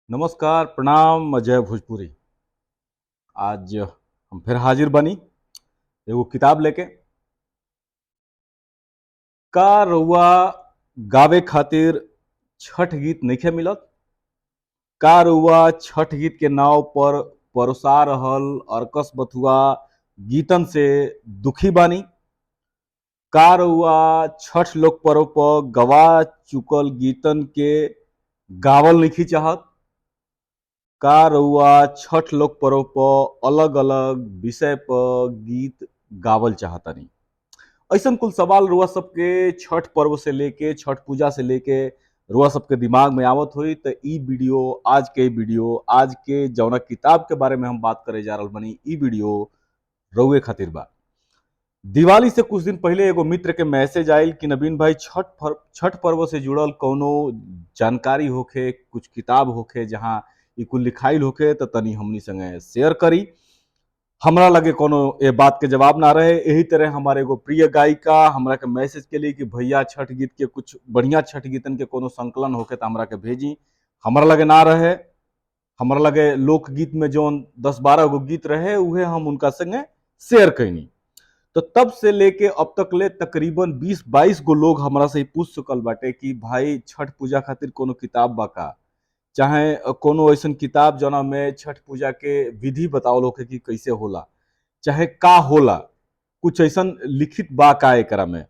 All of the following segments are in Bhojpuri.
नमस्कार, प्रणाम, जय भोजपुरी। आज हम फिर हाजिर बनी एगो किताब लेके। का रउआ गावे खातिर छठ गीत नइखे मिलत? का रउआ छठ गीत के नाव पर परोसा रहल अरकस बथुआ गीतन से दुखी बानी? का रउआ छठ लोक पर्व पर गवा चुकल गीतन के गावल नइखी चाहत? का रउआ छठ लोक पर्व पर अलग अलग विषय पर गीत गावल चाहतानी? ऐसन कुल सवाल रुआ सबके छठ पर्व से लेके छठ पूजा से लेके रुआ सबके दिमाग में आवत होई त ई वीडियो, आज के वीडियो, आज के जौना किताब के बारे में हम बात करे जा रहल बनी, ई वीडियो रउए खातिर बा। दिवाली से कुछ दिन पहले एगो मित्र के मैसेज आयल कि नवीन भाई, छठ पर्व से जुड़ल कोनो जानकारी होखे, कुछ किताब होखे जहाँ ई कुल लिखाइल होखे त तनी हमनी संगे शेयर करी। हमरा लगे कोनो ए बात के जवाब ना रहे। यही तरह हमारे एगो प्रिय गायिका हमरा के मैसेज के लिए कि भैया, छठ गीत के कुछ बढ़िया छठ गीतन के कोनो संकलन होखे त हमरा के भेजी। हमरा लगे ना रहे। हमरा लगे लोकगीत में जौन 10-12 गो गीत रहे, उहे हम उनका संगे शेयर कैनी। तो तब से लेके अब तक ले तकरीबन 20-22 गो लोग हमरा से ई पूछ चुकल बाटे कि भाई, छठ पूजा खातिर कोनो किताब बा का, चाहे कोनो ऐसन किताब जना में छठ पूजा के विधि बतावल होखे कि कैसे होला, चाहे का होला, कुछ ऐसन लिखित बा का एकरा में।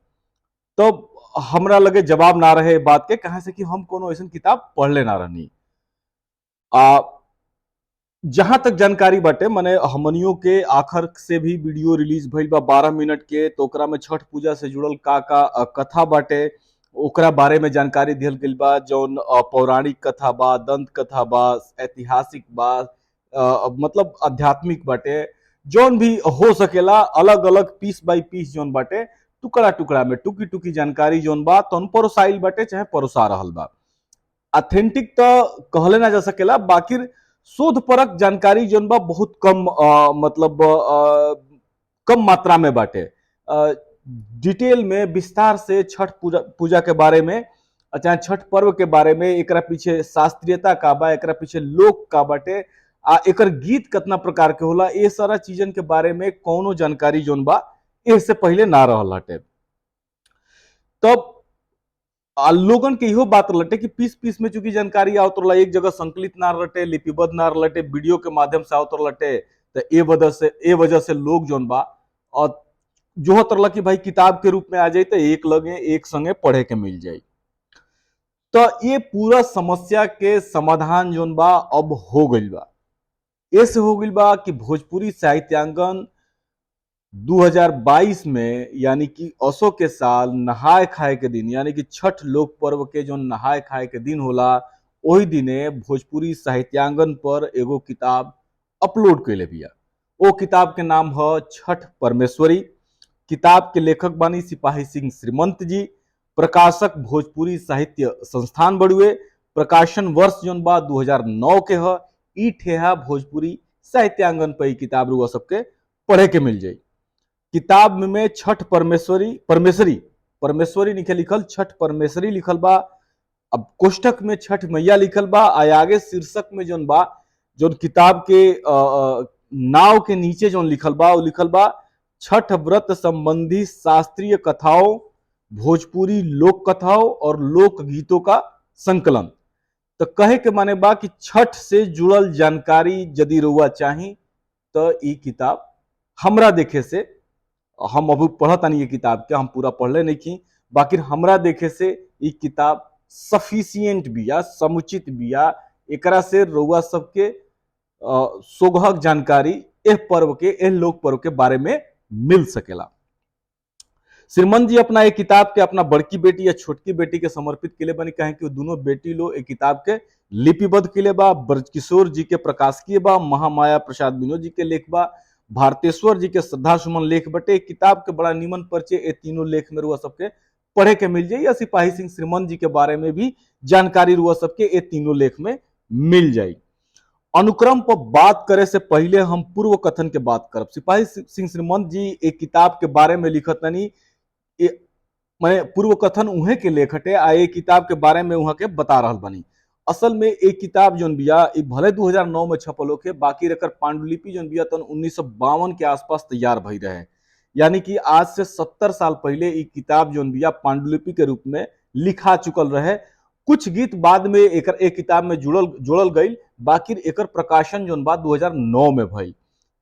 तब हमरा लगे जवाब ना रहे बात के, कहाँ से कि हम कोनो ऐसन किताब पढ़ले ना रहनी। आ जहां तक जानकारी बाटे, माने हमनियों के आखर से भी वीडियो रिलीज भइल बा 12 मिनट के, तो ओकरा में छठ पूजा से जुड़ल का का कथा बाटे, ओकरा बारे में जानकारी दिहल गइल बा। जौन पौराणिक कथा बा, दंत कथा बा, ऐतिहासिक बा, मतलब आध्यात्मिक बाटे, जौन भी हो सकेला, अलग अलग पीस बाई पीस जौन बाटे, टुकड़ा टुकड़ा में टुकी टुकी जानकारी जौन बा तौन परोसाइल बाटे, चाहे परोसा रहल बा। ऑथेंटिक तो कहले ना जा सकेला, बाकी शोध परक जानकारी जौन बा बहुत कम, मतलब कम मात्रा में बाटे। डिटेल में, विस्तार से छठ पूजा पूजा के बारे में, चाहे छठ पर्व के बारे में, एकरा पीछे शास्त्रीयता का बा, एकरा पीछे लोक का बाटे आ एकर गीत कितना प्रकार के होला, ये सारा चीजन के बारे में कोनो जानकारी जौन बा इससे पहले ना रहल हटे। तब आ लोगन के इहो बात रटे कि पीस पीस में चूंकि जानकारी आवत रहला, एक जगह संकलित ना रटे, लिपिबद्ध ना रटे, वीडियो के माध्यम से आवत रटे, तो ए वजह से लोग जौन बा और जो रहला कि भाई, किताब के रूप में आ जाए तो एक लगे एक संगे पढ़े के मिल जाए। तो ये पूरा समस्या के समाधान जौन बा अब हो गइल बा। ऐसे हो गइल बा कि भोजपुरी साहित्यांगन 2022 में, यानी कि असो के साल नहाय खाए के दिन, यानी कि छठ लोक पर्व के जो नहाय खाए के दिन होला, ओही दिने भोजपुरी साहित्यांगन पर एगो किताब अपलोड कैले बिया। ओ किताब के नाम है छठ परमेश्वरी। किताब के लेखक बानी सिपाही सिंह श्रीमंत जी। प्रकाशक भोजपुरी साहित्य संस्थान बड़ुए। प्रकाशन वर्ष जौन बा 2009 के ह। ई ठेहा भोजपुरी साहित्यांगन पर ई किताब रुआ सबके पढ़े के मिल जाई। किताब में छठ परमेश्वरी, परमेश्वरी, परमेश्वरी लिखे लिखल, छठ परमेश्वरी लिखल बा। अब कोष्टक में छठ मैया लिखल बा आ आगे शीर्षक में जौन बा, जौन किताब के नाव के नीचे जौन लिखल बा, वो लिखल बा छठ व्रत संबंधी शास्त्रीय कथाओं, भोजपुरी लोक कथाओं और लोक गीतों का संकलन। तो कहे के माने बा कि छठ से जुड़ल जानकारी यदि रउआ चाही तो ई किताब हमरा देखे से, हम अभी पढ़तानी ये किताब के, हम पूरा पढ़ले नहीं की, बाकी हमरा देखे से ई किताब सफिशियंट बिया, समुचित बिया। एकरा से रउआ सबके सोगहक जानकारी एह पर्व के, एह लोक पर्व के बारे में मिल सकेला। श्रीमंत जी अपना एक किताब के अपना बड़की बेटी या छोटकी बेटी के समर्पित के बनी, कहें कि दोनों बेटी लो एक किताब के लिपिबद्ध के बा। ब्रजकिशोर जी के प्रकाशकीय बा, महामाया प्रसाद विनोद जी के लेख बा, भारतेश्वर जी के श्रद्धा सुमन लेख बटे। किताब के बड़ा निमन परिचय ये तीनों लेख में रुआ सबके पढ़े के मिल जाई या सिपाही सिंह श्रीमंत जी के बारे में भी जानकारी रुआ सबके ये तीनों लेख में मिल जाई। अनुक्रम पर बात करे से पहले हम पूर्व कथन के बात करब। सिपाही सिंह श्रीमंत जी एक किताब के बारे में लिखत तनी, माने पूर्व कथन उहे के लेख हटे आ ये किताब के बारे में वहां के बता रहल बनी। असल में एक किताब जौन बिया ई भले 2009 में छपल होखे, बाकी एकर पांडुलिपि जौन बिया तौन 1952 के आसपास तैयार भई रहे। यानी कि आज से 70 साल पहले ई किताब जौन बिया पांडुलिपि के रूप में लिखा चुकल रहे। कुछ गीत बाद में एकर एक किताब में जुड़ल जोड़ल गईल, बाकी एकर प्रकाशन जौन बा 2009 में भइल।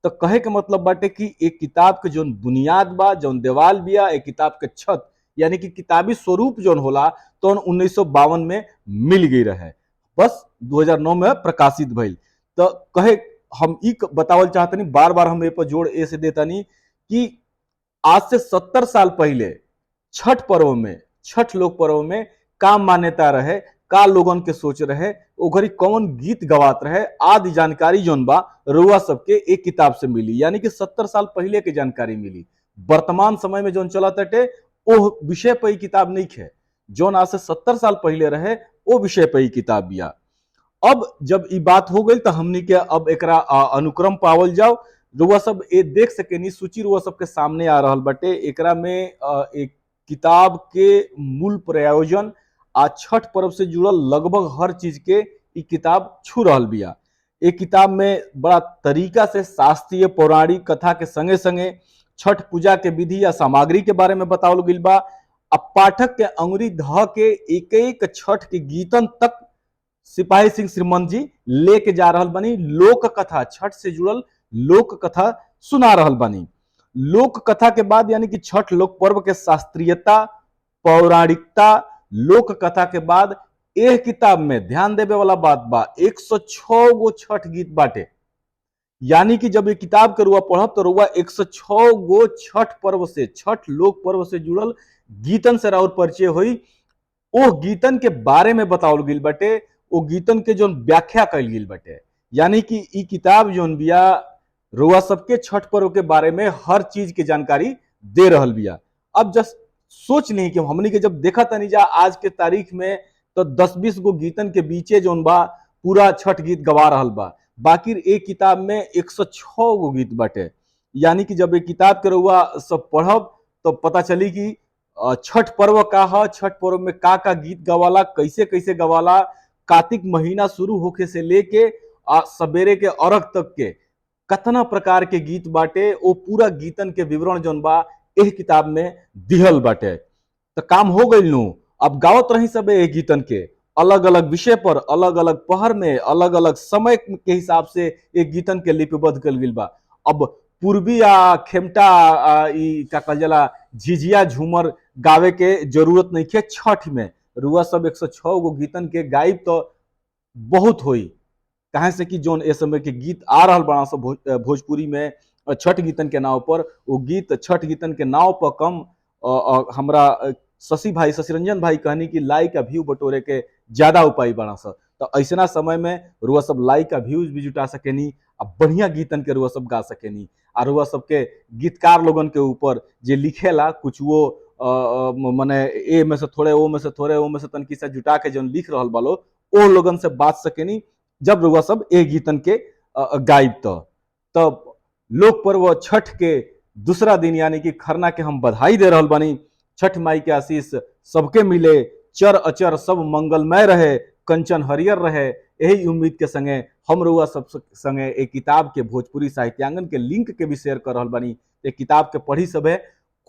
तो कहे के मतलब बाटे कि एक किताब के जौन बुनियाद बा, जौन देवाल बिया, एक किताब के छत यानी कि किताबी स्वरूप जौन होला तौन 1952 में मिल गई रहे, बस 2009 में प्रकाशित भइल। तो कहे हम ई बतावल चाहतनी, बार बार हम ए पर जोड़ ए से देतानी कि आज से 70 साल पहले छठ पर्व में, छठ लोक पर्व में का मान्यता रहे, का लोगन के सोच रहे, ओ घड़ी कौन गीत गवात रहे, आदि जानकारी जौन बा रुआ सबके एक किताब से मिली। यानी कि 70 साल पहले के जानकारी मिली। वर्तमान समय में जौन चलत हटे ओ विषय पर ई किताब नहीं है, जौन आज से 70 साल पहले रहे ओ विषय पर ई किताब बिया। अब जब ई बात हो गई तो हमनी के अब एकरा अनुक्रम पावल जाओ। रुआ सब ये देख सकेनी, सूची रुआ सबके सामने आ रहल बाटे। एकरा में एक किताब के मूल प्रयोजन आ छठ पर्व से जुड़ल लगभग हर चीज के ई किताब छू रहल बिया। एक किताब में बड़ा तरीका से शास्त्रीय पौराणिक कथा के संगे संगे छठ पूजा के विधि या सामग्री के बारे में बतावल गइल बा। आ पाठक के अंगुरी ध के एक एक छठ के गीतन तक सिपाही सिंह श्रीमंत जी लेके जा रहल बनी। लोक कथा, छठ से जुड़ल लोक कथा सुना रहल बनी। लोक कथा के बाद यानी कि छठ लोक पर्व के शास्त्रीयता, पौराणिकता, लोक कथा के बाद एह किताब में ध्यान देवे वाला बात बा 106 गो छठ गीत बाटे। यानी कि जब ये किताब के रुआ पढ़ब तो रुआ 106 गो छठ पर्व से, छठ लोक पर्व से जुड़ल गीतन से राउर परिचय होई। ओ गीतन के बारे में बतावल गइल बाटे, ओ गीतन के जोन व्याख्या कइल गइल बाटे। यानी कि ई किताब जोन बिया रुआ सबके छठ पर्व के बारे में हर चीज के जानकारी दे रहल बिया। अब जस्ट सोच ली कि हमनी के जब देखा तनी जा आज के तारीख में तो 10-20 गो गीतन के बीचे जोन बा पूरा छठ गीत गवा रहल बा, बाकी एक किताब में 106 गो गीत बाटे। यानी कि जब एक किताब के रुआ सब पढ़ब तो पता चली कि छठ पर्व का ह, छठ पर्व में का का गीत गवाला, कैसे कैसे गवाला, कार्तिक महीना शुरू होखे से लेके आ सवेरे के अर्घ तक के कतना प्रकार के गीत बाटे, वो पूरा गीतन के विवरण जोन बा एह किताब में दिहल बाटे। तो काम हो गइल नु, अब गावत रही सब एह गीतन के अलग अलग विषय पर, अलग अलग पहर में, अलग अलग समय के हिसाब से एक गीतन के लिपिबद्ध कल गइल बा। अब पूर्वी आ खेमटा आ ई का कहल जाला झिझिया झूमर गावे के जरूरत नहीं है छठ में। रुआ सब 106 गो गीतन के गायब तो बहुत होई, काहे से कि जोन ए समय के गीत आ रहल बड़ा सब भोजपुरी में छठ गीतन के नाव पर, वो गीत छठ गीतन के नाव पर कम हमरा शशि भाई, शशिरंजन भाई कहनी कि लाइक आ व्यू बटोरे के ज्यादा उपाय बड़ा सा। तो ऐसना समय में रुआ सब लाइक आ व्यूज भी जुटा सकेनी आ बढ़िया गीतन के रुआ सब गा सकेनी। आ रुआ सबके गीतकार लोगन के ऊपर जे लिखेला कुछ वो मने ए में से थोड़े, ओ में से थोड़े, ओ में से तनकी से जुटा के जौन लिख रहल बालो ओ लोगन से बात सकेनी जब रुआ सब ए गीतन के गायब। तब लोक पर्व छठ के दूसरा दिन यानी कि खरना के हम बधाई दे रहल बानी। छठ माई के आशीष सबके मिले, चर अचर सब मंगलमय रहे, कंचन हरियर रहे, यही उम्मीद के संगे हम रउआ सब संगे एक किताब के भोजपुरी साहित्यांगन के लिंक के भी शेयर कर रहल बानी। एक किताब के पढ़ी सबे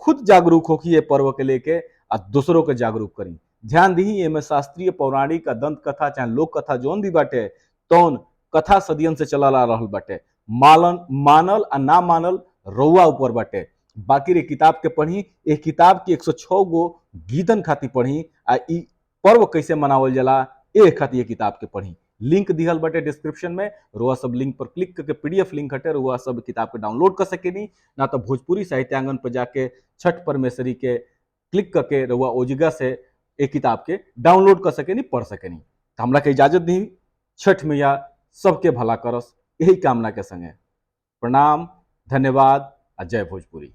खुद जागरूक होखी ये पर्व के लेके आ दूसरों के जागरूक करी। ध्यान दी एमे शास्त्रीय पौराणिक आ दंत कथा चाहे लोक कथा जौन भी बाटे तौन कथा सदियन से चलल आ रहल बाटे, मालन मानल आ ना मानल रउआ ऊपर बाटे। बाकी रे किताब के पढ़ी, एक किताब के 106 गो गीतन खातिर पढ़ी आ ई पर्व कैसे मनावल जाला ए खातिर ये किताब के पढ़ी। लिंक दिहल बाटे डिस्क्रिप्शन में, रुआ सब लिंक पर क्लिक करके पीडीएफ लिंक हटे, रुआ सब किताब के डाउनलोड कर सकेनी। ना तो भोजपुरी साहित्यांगन पर जाके छठ परमेश्वरी के क्लिक करके रुआ ओजिगा से एक किताब के डाउनलोड कर सकेनी, पढ़ सकेनी। तो हमरा के इजाजत दी, छठ मैया सबके भला करस, यही कामना के संगे प्रणाम, धन्यवाद आ जय भोजपुरी।